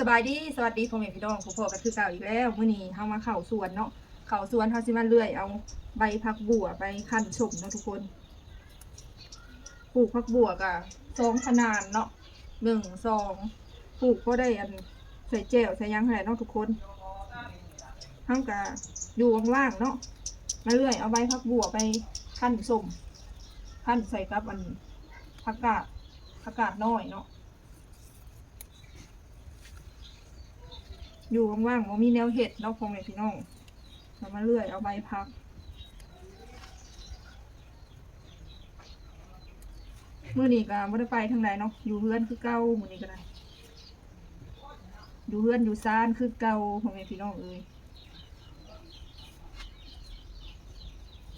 ສະບາຍດີ ສະຫວັດດີພໍ່ແມ່ພີ່ນ້ອງ ພົບພໍ້ກັນຄືເກົ່າອີກແລ້ວ. ມື້ນີ້ເຮົາມາເຂົ້າສວນເນາະ ເຂົ້າສວນເຮົາຊິມາເລື່ອຍເອົາໃບຜັກບົ່ວໄປຄັ້ນສົ້ມເນາະທຸກຄົນ. ປູກຜັກບົ່ວກະສອງຂະໜານເນາະ ໜຶ່ງ ສອງ ປູກພໍໄດ້ອັນໃສ່ແຈ່ວໃສ່ຫຍັງຫັ້ນແຫຼະເນາະທຸກຄົນ. ເຮົາກະຢູ່ວ່າງໆເນາະ ມາເລື່ອຍເອົາໃບຜັກບົ່ວໄປຄັ້ນສົ້ມ ຄັ້ນໃສ່ກັບອັນຜັກກາດ ຜັກກາດນ້ອຍເນາະ. ຢູ່ວ່າງໆບໍ່ມີແນວເຮັດເນາະພໍ່ແມ່ພີ່ນ້ອງ ເຮົາມາເລື່ອຍເອົາໃບຜັກ. ມື້ນີ້ກະບໍ່ໄດ້ໄປທາງໃດເນາະ ຢູ່ເຮືອນຄືເກົ່າ ມື້ນີ້ກະໄດ້ ຢູ່ເຮືອນຢູ່ຊານຄືເກົ່າ ພໍ່ແມ່ພີ່ນ້ອງເອີຍ.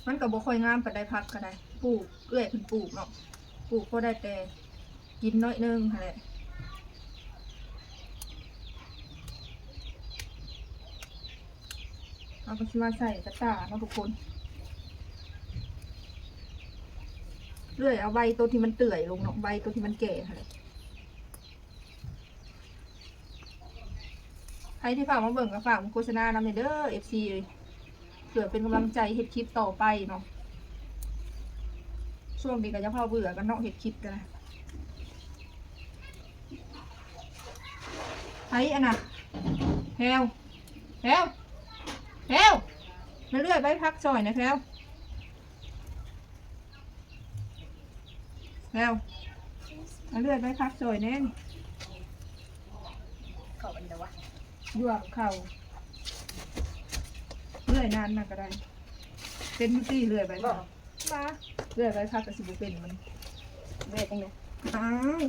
ມັນກະບໍ່ຄ່ອຍງາມປານໃດ ຜັກກະໄດ້ ປູກ ເອື້ອຍເພິ່ນປູກເນາະ ປູກພໍໄດ້ແຕ່ກິນໜ້ອຍໜຶ່ງຫັ້ນແຫຼະ. ເຮົາກະຊິມາໃສ່ກະຕ່າເນາະທຸກຄົນ ເລື່ອຍເອົາໃບໂຕທີ່ມັນເປື່ອຍລົງເນາະ ໃບໂຕທີ່ມັນແກ່ຫັ້ນແຫຼະ. ໃຜທີ່ເຂົ້າມາເບິ່ງກະຝາກໂຄສະນານຳແດ່ເດີ ເອັຟຊີ ເອີຍ ເພື່ອເປັນກຳລັງໃຈເຮັດຄລິບຕໍ່ໄປເນາະ. ຊ່ວງນີ້ກະຢ່າຟ້າວເບື່ອກັນເນາະ ເຮັດຄລິບກະໄດ້. ໃຜອັນນະ ແພວ ແພວ ແພວ ມາເລື່ອຍໃບຜັກຊ່ອຍແດ່ແພວ. ແລ້ວ ມາເລື່ອຍໃບຜັກຊ່ອຍແດ່ ເຂົ້າອັນໃດວະ ຢູ່ເຂົ້າ ເລື່ອຍນານນະກະໄດ້ ເປັນຢູ່ຕິ ເລື່ອຍໃບ ບໍ່ ມາ ເລື່ອຍໃບຜັກກະຊິບໍ່ເປັນມັນ ເລື່ອຍຈັ່ງໃດ ອ້າວ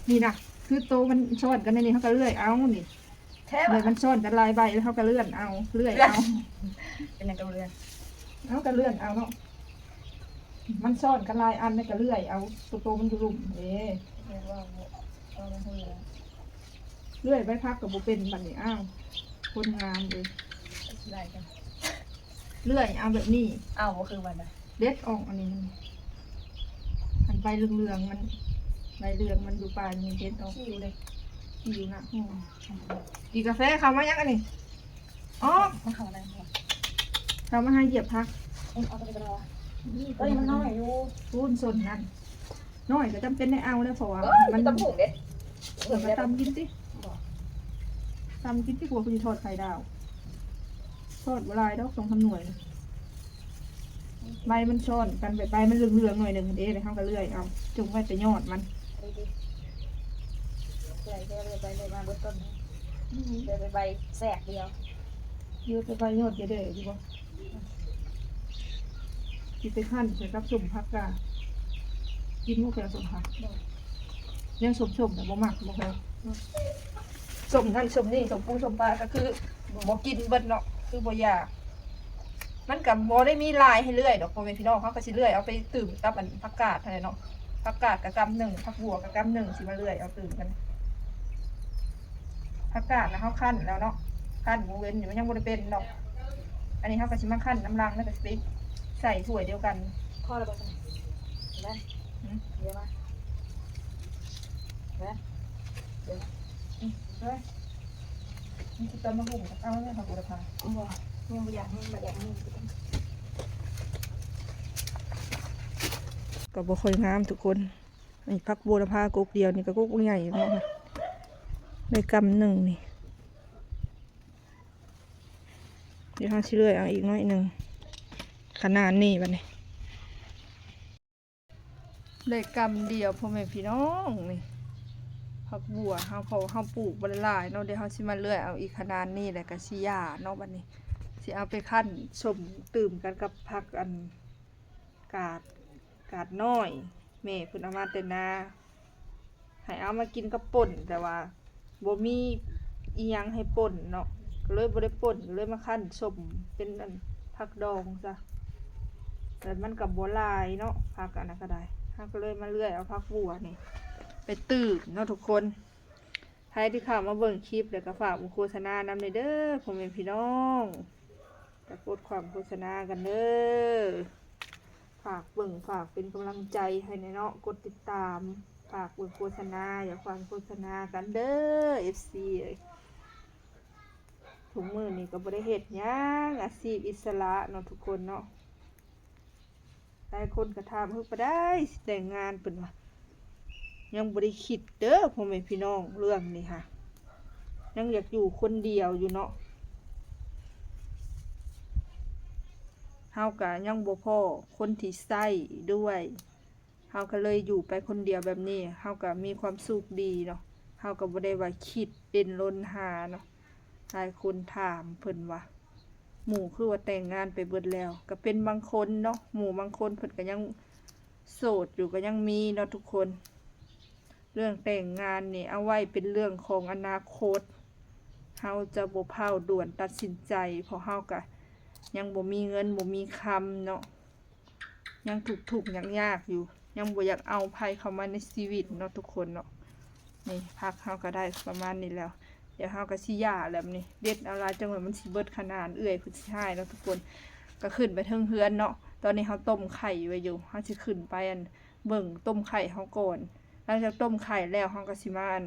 ນີ້ນະ ຄືໂຕມັນຊ້ອນກັນແນວນີ້ ເຮົາກະເລື່ອຍເອົານີ້. ແທ້ ແບບມັນຊ້ອນກັນຫຼາຍໃບ ເຮົາກະເລື່ອນເອົາ ເລື່ອຍເອົາ ເປັນຫຍັງຕ້ອງເລື່ອນ ເຮົາກະເລື່ອນເອົາເນາະ ມັນຊ້ອນກັນຫຼາຍອັນ ແລ້ວກະເລື່ອຍເອົາ ໂຕໆມັນຢູ່ລຸ່ມເດ້ ເລື່ອຍໃບຜັກກະບໍ່ເປັນບັດນີ້ ອ້າວ ຄົນງາມເອີຍ ເລື່ອຍເອົາແບບນີ້ ເອົາບໍ່ຄືມັນນະ. ເດັດອອກອັນນີ້ ອັນໃບເຫຼືອງໆມັນ ໃບເຫຼືອງມັນຢູ່ປາຍນີ້ເດັດອອກ ຄິວເດ້ ຄິວນະ ອືມ ກິນກາແຟ ເຂົ້າມາຍັງອັນນີ້ ອອກ ມັນເຂົ້າໄດ້ບໍ່ ເຂົ້າມາຫາຢຽບຜັກ ເອົາຕົວນີ້ກໍໄດ້ວະ ໂຕນີ້ມັນນ້ອຍຢູ່ ປູນສົ້ນນັ້ນ ນ້ອຍກະຈຳເປັນໄດ້ເອົາແລ້ວ ເພາະວ່າ ເອີຍ ມັນ ຕຳບັກຫຸ່ງເດ້ ເອີຍ ກະຕຳກິນຕິ ບໍ່ ຕຳກິນຕິ ກວ່າເພິ່ນຊິທອດໄຂ່ດາວ ທອດບໍ່ຫຼາຍດອກ ສອງສາມໜ່ວຍ ໃບມັນຊ້ອນກັນ ແບບໃບມັນເຫຼືອງໆໜ່ອຍໜຶ່ງຫັ້ນເດ້ ແລ້ວເຮົາກະເລື່ອຍເອົາ ຈົ່ງໄວ້ແຕ່ຍອດມັນ ເລື່ອຍໄປເລື່ອຍມາເບິດຕົ້ນ ເລືອກແຕ່ໃບແຊກດຽວ ເລືອກແຕ່ໃບຍອດແດ່ໆຢູ່ບໍ່ ຊິໄປຄັ້ນໃສ່ກັບສົ້ມຜັກກາດ ກິນບໍ່ແພວສົ້ມຜັກ ແນວສົ້ມໆນະບໍ່ມັກ ບໍ່ແພວ ສົ້ມນັ້ນສົ້ມນີ້ ສົ້ມປູສົ້ມປາກະຄືບໍ່ກິນເບິດເນາະ ຄືບໍ່ຢາກ ມັນກະບໍ່ໄດ້ມີຫຼາຍໃຫ້ເລື່ອຍດອກ ພໍ່ແມ່ພີ່ນ້ອງ ເຮົາກະຊິເລື່ອຍເອົາໄປຕື່ມກັບອັນຜັກກາດຫັ້ນແຫຼະເນາະ ຜັກກາດກະກຳໜຶ່ງ ຜັກບົ່ວກະກຳໜຶ່ງ ຊິມາເລື່ອຍເອົາຕື່ມກັນ ຜັກກາດນະເຮົາຄັ້ນແລ້ວເນາະ ຄັ້ນມື້ເວັນນີ້ມັນຍັງບໍ່ໄດ້ເປັນດອກ ອັນນີ້ເຮົາກະຊິມາຄັ້ນນຳຫຼັງ ແລ້ວກະຊິໄປໃສ່ຖ້ວຍດຽວກັນ ພໍແລ້ວບໍ່ຊັ້ນ ໄດ້ ຫືມ ດຽວມາ ໄດ້ ດຽວ ອືມ ໄດ້ ມີແຕ່ຕຳບັກຫຸ່ງ ເອົາແລ້ວ ເຮົາບໍ່ໄດ້ພາ ບໍ່ ຍັງບໍ່ຢາກ ຍັງບໍ່ຢາກ ກະບໍ່ຄ່ອຍງາມທຸກຄົນ ນີ້ ຜັກໂຫລະພາກົກດຽວນີ້ກະກົກໃຫຍ່ເນາະ ໄດ້ກຳໜຶ່ງນີ້ ດຽວເຮົາຊິເລື່ອຍເອົາອີກໜ້ອຍໜຶ່ງ ຂະໜາດນີ້ບັດນີ້ ໄດ້ກຳດຽວພໍ່ແມ່ພີ່ນ້ອງນີ້ ຜັກບົ່ວເຮົາ ເພາະວ່າເຮົາປູກບໍ່ໄດ້ຫຼາຍເນາະ ດຽວເຮົາຊິມາເລື່ອຍເອົາອີກຂະໜາດນີ້ ແລ້ວກະຊິຫຍ້າເນາະ ບັດນີ້ ຊິເອົາໄປຄັ້ນສົ້ມຕື່ມກັນກັບຜັກອັນ ກາດ ກາດນ້ອຍ ແມ່ເພິ່ນເອົາມາແຕ່ນາ ໃຫ້ເອົາມາກິນກັບປົ່ນ ແຕ່ວ່າບໍ່ມີອີ່ຫຍັງໃຫ້ປົ່ນເນາະ ກະເລີຍບໍ່ໄດ້ປົ່ນ ກະເລີຍມາຄັ້ນສົ້ມເປັນອັນຜັກດອງຊະ ແຕ່ມັນກະບໍ່ຫຼາຍເນາະ ຜັກອັນນັ້ນກະໄດ້ ເຮົາກະເລີຍມາເລື່ອຍເອົາຜັກບົ່ວນີ້ໄປຕື່ມເນາະທຸກຄົນ. ໃຜທີ່ເຂົ້າມາເບິ່ງຄລິບ ແລ້ວກະຝາກໂຄສະນານຳແດ່ເດີ ພໍ່ແມ່ພີ່ນ້ອງ ກະກົດຄວາມໂຄສະນາກັນເດີ ຝາກເບິ່ງ ຝາກເປັນກຳລັງໃຈໃຫ້ແດ່ເນາະ ກົດຕິດຕາມ ຝາກເບິ່ງໂຄສະນາ ຢ່າຂວາງໂຄສະນາກັນເດີ ເອັຟຊີເອີຍ. ທຸກມື້ນີ້ກໍບໍ່ໄດ້ເຮັດຫຍັງ ອາຊີບອິດສະຫຼະເນາະທຸກຄົນເນາະ. ຫຼາຍຄົນກໍຖາມ ເຮີ ປານໃດຊິແຕ່ງງານ ເພິ່ນວ່າ. ຍັງບໍ່ໄດ້ຄິດເດີພໍ່ແມ່ພີ່ນ້ອງ ເລື່ອງນີ້ຫາ ຍັງຢາກຢູ່ຄົນດຽວຢູ່ເນາະ. ເຮົາກະຍັງບໍ່ພໍ້ຄົນທີ່ໃຊ້ດ້ວຍ ເຮົາກໍເລີຍຢູ່ໄປຄົນດຽວແບບນີ້ ເຮົາກໍມີຄວາມສຸກດີເນາະ. ເຮົາກໍບໍ່ໄດ້ວ່າຄິດດີ້ນລົນຫາເນາະ. ຫຼາຍຄົນຖາມເພິ່ນວ່າ ໝູ່ຄືວ່າແຕ່ງງານໄປເບິດແລ້ວ? ກໍເປັນບາງຄົນເນາະ ໝູ່ບາງຄົນເພິ່ນກໍຍັງໂສດຢູ່ ກໍຍັງມີເນາະທຸກຄົນ. ເລື່ອງແຕ່ງງານນີ້ເອົາໄວ້ເປັນເລື່ອງຂອງອະນາຄົດ ເຮົາຈະບໍ່ພ້າວດ່ວນຕັດສິນໃຈ ເພາະເຮົາກະຍັງບໍ່ມີເງິນບໍ່ມີຄຳເນາະ ຍັງທຸກໆຍາກໆຢູ່ ຍັງບໍ່ຢາກເອົາໃຜເຂົ້າມາໃນຊີວິດເນາະທຸກຄົນເນາະ. ນີ້ຜັກເຮົາກໍໄດ້ປະມານນີ້ແລ້ວ ດຽວເຮົາກໍຊິຫຍ້າແລ້ວນີ້ ເດັດເອົາຫຼາຍ ຈັ່ງວ່າມັນຊິເບິດຂະໜາດ ເອື້ອຍເພິ່ນຊິຮ້າຍເນາະທຸກຄົນ. ກໍຂຶ້ນໄປເທິງເຮືອນເນາະ ຕອນນີ້ເຮົາຕົ້ມໄຂ່ໄວ້ຢູ່ ເຮົາຊິຂຶ້ນໄປອັນ ເບິ່ງຕົ້ມໄຂ່ເຮົາກ່ອນ. ຫຼັງຈາກຕົ້ມໄຂ່ແລ້ວ ເຮົາກໍຊິມາອັນ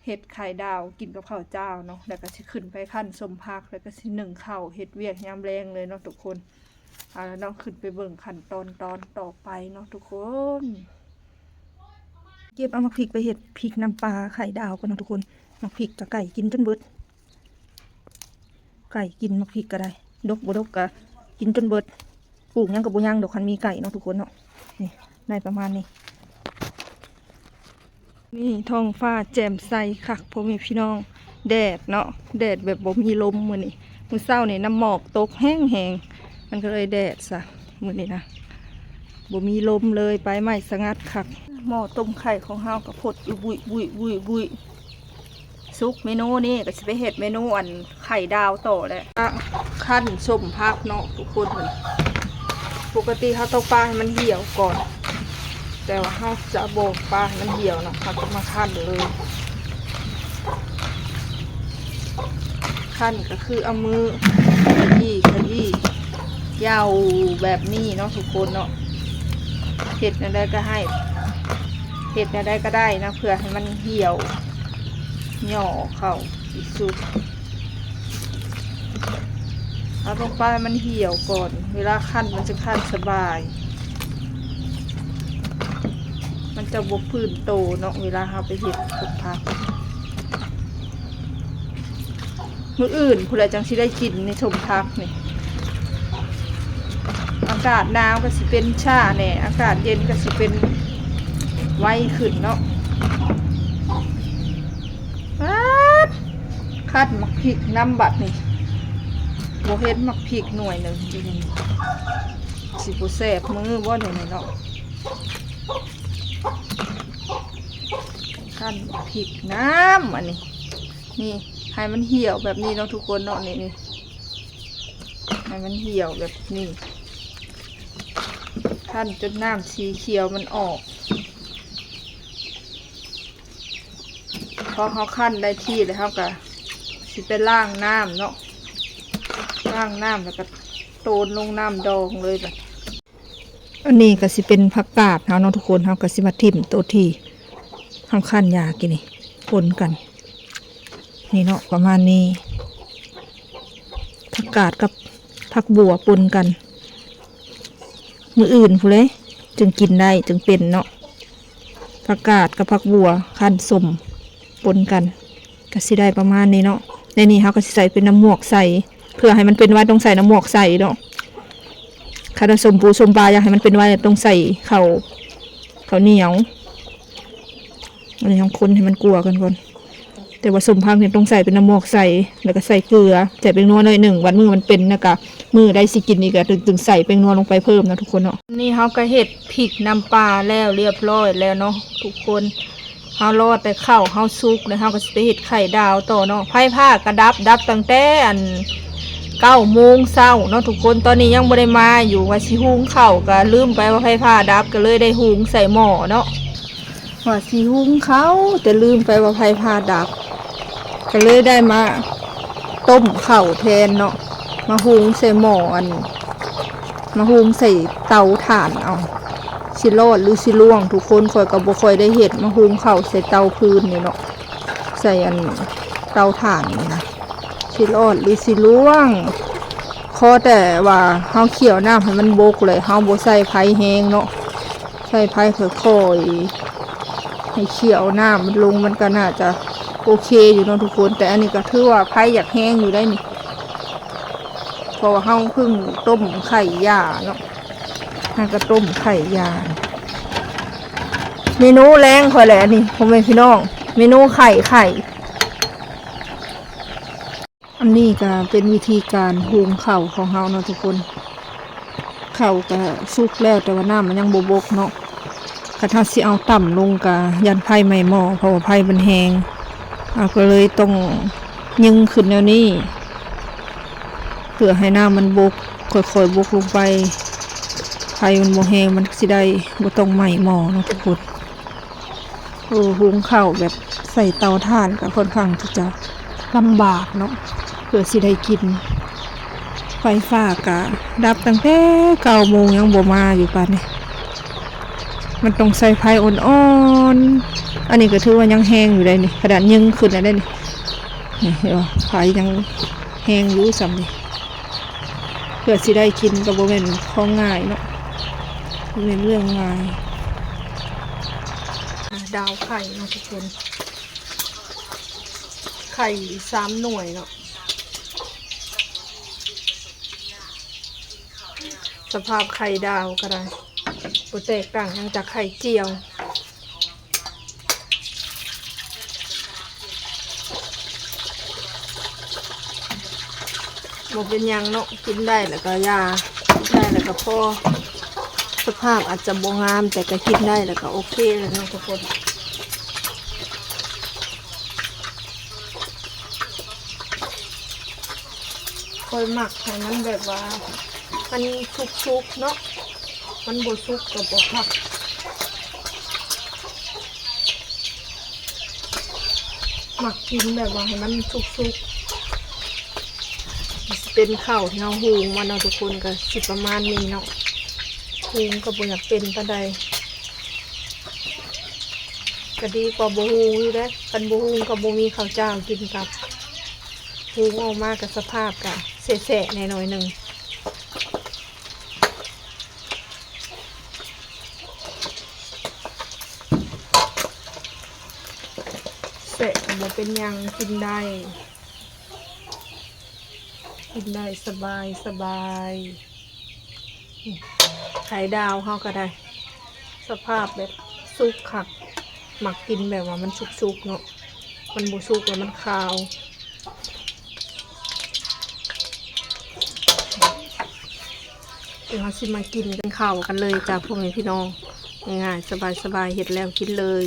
ເຮັດໄຂ່ດາວກິນກັບເຂົ້າຈ້າວເນາະ ແລ້ວກໍຊິຂຶ້ນໄປຄັ້ນສົ້ມຜັກ ແລ້ວກໍຊິໜຶ້ງເຂົ້າ ເຮັດວຽກຍາມແລງເລີຍເນາະທຸກຄົນ. ເອົາລະເນາະ ຂຶ້ນໄປເບິ່ງຂັ້ນຕອນຕອນຕໍ່ໄປເນາະທຸກຄົນ. ເກັບເອົາໝາກພິກໄປເຮັດພິກນ້ຳປາໄຂ່ດາວກ່ອນເນາະທຸກຄົນ. ໝາກພິກກະໄກ່ກິນຈົນເບິດ ໄກ່ກິນໝາກພິກກໍໄດ້ ດົກບໍ່ດົກກໍກິນຈົນເບິດ. ປູກຫຍັງກໍບໍ່ຍັງດອກ ຄັນມີໄກ່ເນາະທຸກຄົນເນາະ. ນີ້ ໄດ້ປະມານນີ້. ນີ້ທ້ອງຟ້າແຈ່ມໃສຄັກພໍ່ແມ່ພີ່ນ້ອງ ແດດເນາະ ແດດແບບບໍ່ມີລົມມື້ນີ້. ມື້ເຊົ້ານີ້ນ້ຳໝອກຕົກແຮງໆ ມັນກໍເລີຍແດດຊະມື້ນີ້ນະ ບໍ່ມີລົມເລີຍ ປາຍໄມ້ສະຫງັດຄັກ. ໝໍ້ຕົ້ມໄຂ່ຂອງເຮົາກໍຟົດຢູ່ບຸຍໆໆ ສຸກເມນູນີ້ກໍຊິໄປເຮັດເມນູອັນໄຂ່ດາວຕໍ່ແຫຼະ. ຂັ້ນສົ້ມຜັກເນາະທຸກຄົນ ປົກກະຕິເຮົາຕ້ອງປາໃຫ້ມັນຫ່ຽວກ່ອນ ແຕ່ວ່າເຮົາຈະບໍ່ປາໃຫ້ມັນຫ່ຽວເນາະ ເຮົາຈະມາຂັ້ນເລີຍ. ຂັ້ນກໍຄືເອົາມືຂະຢີ້ຂະຢີ້ ເຍົາແບບນີ້ເນາະທຸກຄົນເນາະ. ເຮັດແນວໃດກໍໃຫ້ ເຮັດແນວໃດກໍໄດ້ນະ ເພື່ອໃຫ້ມັນຫ່ຽວ ຫຍໍ້ເຂົ້າທີ່ສຸດ. ເຮົາຕ້ອງປາໃຫ້ມັນຫ່ຽວກ່ອນ ເວລາຄັ້ນມັນຈະຄັ້ນສະບາຍ ມັນຈະບໍ່ຟື້ນໂຕເນາະ ເວລາເຮົາໄປເຮັດສົມຜັກ. ມື້ອື່ນພຸ້ນແຫຼະ ຈັ່ງຊິໄດ້ກິນນີ້ ສົ້ມຜັກນີ້. ອາກາດໜາວກໍຊິເປັນຊ້າແດ່ ອາກາດເຢັນກໍຊິເປັນໄວຂຶ້ນເນາະ. ປາດ ຄັ້ນໝາກພິກນຳບັດນີ້ ບໍ່ເຫັນໝາກພິກໜ່ວຍໜຶ່ງຢູ່ນີ້ ຊິບໍ່ແສບມືບໍ່ນີ້ເນາະ. ຄັ້ນໝາກພິກນຳ ອັນນີ້ ນີ້ ໃຫ້ມັນຫ່ຽວແບບນີ້ເນາະທຸກຄົນເນາະ. ນີ້ ນີ້ ໃຫ້ມັນຫ່ຽວແບບນີ້ ຄັ້ນຈົນນ້ຳສີຂຽວມັນອອກ. ພໍເຮົາຄັ້ນໄດ້ທີ່ແລ້ວ ເຮົາກະຊິໄປລ້າງນ້ຳເນາະ ລ້າງນ້ຳແລ້ວກະໂຕນລົງນ້ຳດອງເລີຍບັດ. ອັນນີ້ກະຊິເປັນຜັກກາດເຮົາເນາະທຸກຄົນ ເຮົາກະຊິມາຖິ້ມໂຕທີ່ເຮົາຄັ້ນຢາກີ້ນີ້ປົນກັນ ນີ້ເນາະ ປະມານນີ້. ຜັກກາດກັບຜັກບົ່ວປົນກັນ ມື້ອື່ນພຸ້ນເລີຍຈຶ່ງກິນໄດ້ ຈຶ່ງເປັນເນາະ. ຜັກກາດກັບຜັກບົ່ວຄັ້ນສົ້ມປົນກັນ ກະຊິໄດ້ປະມານນີ້ເນາະ. ໃນນີ້ເຮົາກະຊິໃສ່ເປັນນ້ຳໝວກໃສ ເພື່ອໃຫ້ມັນເປັນຫວັດຕ້ອງໃສ່ນ້ຳໝວກໃສເນາະ. ຄັນວ່າສົ້ມປູສົ້ມປາ ຢາກໃຫ້ມັນເປັນຫວັດ ຕ້ອງໃສ່ເຂົ້າ ເຂົ້າໜຽວ. ອັນນີ້ເຮົາຄົນໃຫ້ມັນກົວກັນກ່ອນ ແຕ່ວ່າສົ້ມຜັກນີ້ຕ້ອງໃສ່ເປັນນ້ຳໝວກໃສ ແລ້ວກະໃສ່ເກືອ ໃສ່ແປ້ງນົວໜ້ອຍໜຶ່ງ ບາດມື້ມັນເປັນ ແລ້ວກະມື້ໃດຊິກິນອີກກະ ຈຶ່ງ ຈຶ່ງໃສ່ແປ້ງນົວລົງໄປເພີ່ມເນາະທຸກຄົນເນາະ. ນີ້ເຮົາກະເຮັດພິກນ້ຳປາແລ້ວລຽບຮ້ອຍແລ້ວເນາະທຸກຄົນ. ເຮົາລໍແຕ່ເຂົ້າເຮົາສຸກ ແລ້ວເຮົາກະຊິໄປເຮັດໄຂ່ດາວຕໍ່ເນາະ. ໄຟຟ້າກະດັບ ດັບຕັ້ງແຕ່ອັນ ເກົ້າໂມງເຊົ້າເນາະທຸກຄົນ. ຕອນນີ້ຍັງບໍ່ໄດ້ມາຢູ່ ວ່າຊິຫຸງເຂົ້າ ກະລືມໄປວ່າໄຟຟ້າດັບ ກະເລີຍໄດ້ຫຸງໃສ່ໝໍ້ເນາະ. ວ່າຊິຫຸງເຂົ້າ ແຕ່ລືມໄປວ່າໄຟຟ້າດັບ ກະເລີຍໄດ້ມາຕົ້ມເຂົ້າແທນເນາະ ມາຫຸງໃສ່ໝໍ້ອັນ ມາຫຸງໃສ່ເຕົາຖ່ານເອົາ. ຊິລອດຫຼືຊິລ່ວງ ທຸກຄົນ ຂ້ອຍກໍບໍ່ຄ່ອຍໄດ້ເຮັດ ມາຫຸງເຂົ້າໃສ່ເຕົາຟືນນີ້ເນາະ ໃສ່ອັນເຕົາຖ່ານນີ້ນະ ຊິລອດຫຼືຊິລ່ວງ. ຂໍແຕ່ວ່າເຮົາຂ້ຽວນ້ຳໃຫ້ມັນບົກ ແລະເຮົາບໍ່ໃສ່ໄຟແຮງເນາະ ໃສ່ໄຟຄ່ອຍໆ ໃຫ້ຂ້ຽວນ້ຳມັນລົງ ມັນກໍໜ້າຈະໂອເຄຢູ່ເນາະທຸກຄົນ. ແຕ່ອັນນີ້ກໍຖືວ່າໄຟຢາກແຮງຢູ່ໄດ໋ນີ້ ເພາະວ່າເຮົາເພິ່ງຕົ້ມໄຂ່ຢາເນາະ ເຮົາກໍຕົ້ມໄຂ່ຢາ. ເມນູແລງຂ້ອຍແຫຼະອັນນີ້ ພໍ່ແມ່ພີ່ນ້ອງ ເມນູໄຂ່ ໄຂ່. ອັນນີ້ກໍເປັນວິທີການຫຸງເຂົ້າຂອງເຮົາເນາະທຸກຄົນ. ເຂົ້າກໍສຸກແລ້ວ ແຕ່ວ່ານ້ຳມັນຍັງບໍ່ບົກເນາະ. ຄັນເຮົາຊິເອົາຕ່ຳລົງກໍຢ້ານໄຟໄໝ້ໝໍ້ ເພາະວ່າໄຟມັນແຮງ. ເຮົາກໍເລີຍຕ້ອງຍິງຂຶ້ນແນວນີ້ ເພື່ອໃຫ້ນ້ຳມັນບົກ ຄ່ອຍໆບົກລົງໄປ. ໄຟມັນບໍ່ແຮງ ມັນຊິໄດ້ບໍ່ຕ້ອງໄໝ້ໝໍ້ເນາະທຸກຄົນ. ໂອ້ ຫຸງເຂົ້າແບບໃສ່ເຕົາຖ່ານກໍຄ່ອນຂ້າງທີ່ຈະລຳບາກເນາະ ເພື່ອຊິໄດ້ກິນ. ໄຟຟ້າກໍດັບຕັ້ງແຕ່ເກົ້າໂມງ ຍັງບໍ່ມາຢູ່ປານນີ້. ມັນຕ້ອງໃຊ້ໄຟອ່ອນໆ. ອັນນີ້ກໍຖືວ່າຍັງແຮງຢູ່ໄດ໋ນີ້ ຂະໜາດຍິງຂຶ້ນແລ້ວໄດ໋ນີ້. ນີ້ເຫັນບໍ່ ໄຟຍັງແຮງຢູ່ສ່ຳນີ້. ເພື່ອຊິໄດ້ກິນກໍບໍ່ແມ່ນຂອງງ່າຍເນາະ ບໍ່ແມ່ນເລື່ອງງ່າຍ. ອ່າ ດາວໄຂ່ເນາະທຸກຄົນ ໄຂ່ສາມໜ່ວຍເນາະ. ສະພາບໄຂ່ດາວກໍໄດ້ ບໍ່ແຕກຕ່າງຫຍັງຈາກໄຂ່ຈຽວ. ບໍ່ເປັນຫຍັງເນາະ ກິນໄດ້ແລ້ວກໍຢ່າ ກິນໄດ້ແລ້ວກໍພໍ. ສະພາບອາດຈະບໍ່ງາມ ແຕ່ກໍກິນໄດ້ແລ້ວກໍໂອເຄແລ້ວເນາະທຸກຄົນ. ຂ້ອຍມັກໃຫ້ມັນແບບວ່າມັນສຸກໆເນາະ ມັນບໍ່ສຸກກໍບໍ່ຄັກ. ມັກກິນແບບວ່າໃຫ້ມັນສຸກໆ. ຊິເປັນເຂົ້າທີ່ເຮົາຫຸງມາເນາະທຸກຄົນ ກໍຊິປະມານນີ້ເນາະ. ຫຸງກໍບໍ່ຢາກເປັນປານໃດ ກໍດີກວ່າບໍ່ຫຸງຢູ່ເດ້. ຄັນບໍ່ຫຸງກໍບໍ່ມີເຂົ້າຈ້າວກິນກັບ. ຫຸງອອກມາກໍສະພາບກໍແສະໆແດ່ໜ້ອຍໜຶ່ງ. ແສະກໍບໍ່ເປັນຫຍັງ ກິນໄດ້ ກິນໄດ້ສະບາຍສະບາຍ. ໄຂ່ດາວເຮົາກໍໄດ້ ສະພາບແບບສຸກຄັກ ມັກກິນແບບວ່າມັນສຸກໆເນາະ ມັນບໍ່ສຸກແລ້ວມັນຄາວ. ດຽວເຮົາຊິມາກິນກັນເຂົ້າກັນເລີຍຈ້າ ພໍ່ແມ່ພີ່ນ້ອງ ງ່າຍໆ ສະບາຍໆ ເຮັດແລ້ວກິນເລີຍ.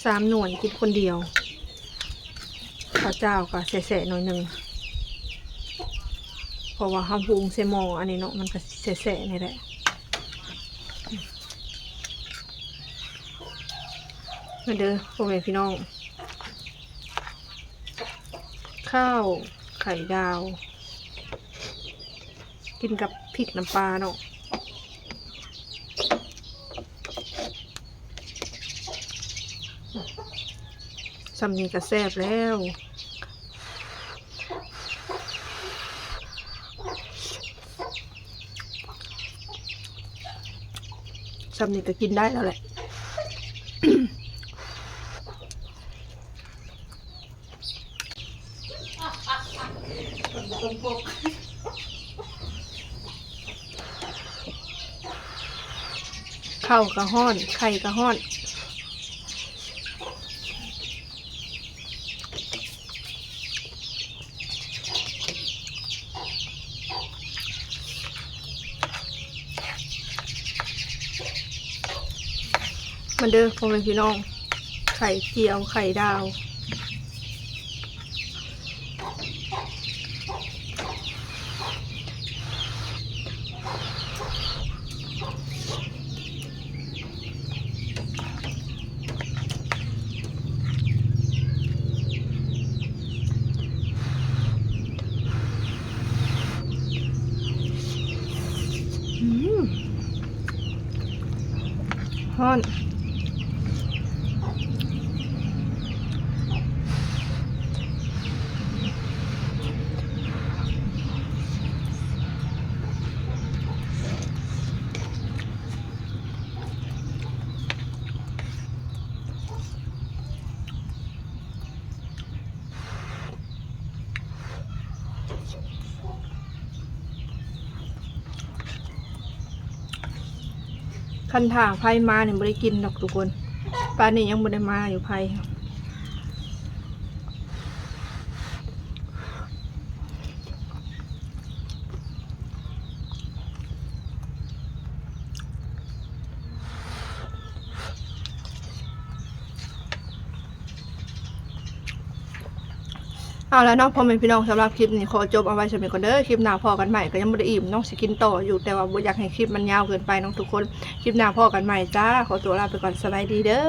ສາມໜ່ວຍກິນຄົນດຽວ. ເຂົ້າຈ້າວກໍແສະໆໜ້ອຍໜຶ່ງ ເພາະວ່າເຮົາຫຸງໃສ່ໝໍ້ອັນນີ້ເນາະ ມັນກໍແສະໆນີ້ແຫຼະ. ມາເດີພໍ່ແມ່ພີ່ນ້ອງ ຂ້າວໄຂ່ດາວ ກິນກັບພິກນ້ຳປາເນາະ. ສ່ຳນີ້ກໍແຊບແລ້ວ. ສ່ຳນີ້ກໍກິນໄດ້ແລ້ວແຫຼະ. ເຂົ້າກໍຮ້ອນ ໄຂ່ກໍຮ້ອນ. ມາເດີພໍ່ແມ່ພີ່ນ້ອງ ໄຂ່ຈຽວ ໄຂ່ດາວ. ອືມ ຮ້ອນ. ຄັນຖ້າໄຟມານີ້ບໍ່ໄດ້ກິນດອກທຸກຄົນ. ປານນີ້ຍັງບໍ່ໄດ້ມາຢູ່ໄຟ. ເອົາລະເນາະ ພໍ່ແມ່ພີ່ນ້ອງ, ສຳລັບຄລິບນີ້ຂໍຈົບເອົາໄວ້ສ່ຳນີ້ກ່ອນເດີ. ຄລິບໜ້າພໍ້ກັນໃໝ່. ກໍຍັງບໍ່ໄດ້ອີ່ມເນາະ, ຊິກິນຕໍ່ຢູ່, ແຕ່ວ່າບໍ່ຢາກໃຫ້ຄລິບມັນຍາວເກີນໄປເນາະທຸກຄົນ. ຄລິບໜ້າພໍ້ກັນໃໝ່ຈ້າ. ຂໍຕົວລາໄປກ່ອນ. ສະບາຍດີເດີ.